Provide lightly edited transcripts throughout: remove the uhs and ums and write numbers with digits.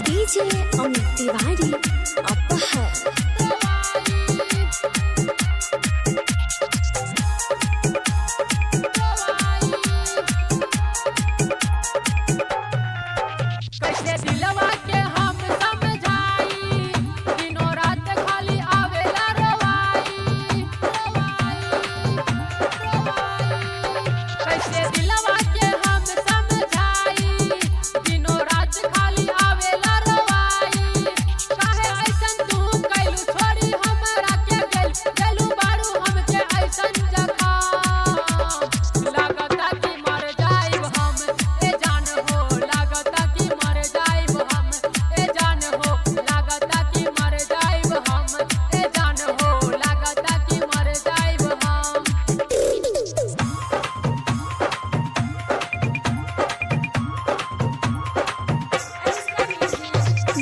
DJ Amit Tiwari अपहर। कैसे दिलवा के हम समझाई, दिनों रात खाली आवेला रोवाई, कैसे दिलवा के हम समझाई, दिनों रात खाली आवेला रोवाई। काहे ऐसन तू कैलू, छोड़ी हमरा के गेल, गेलू बारू हमके ऐसन जखा। लागता कि मर जाइब हम ए जान हो, लागता कि मर जाइब हम ए जान हो, लागता कि मर जाइब हम ए जान हो, लागता कि मर जाइब हम।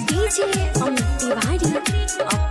डीजे अमित तिवारी अपहर।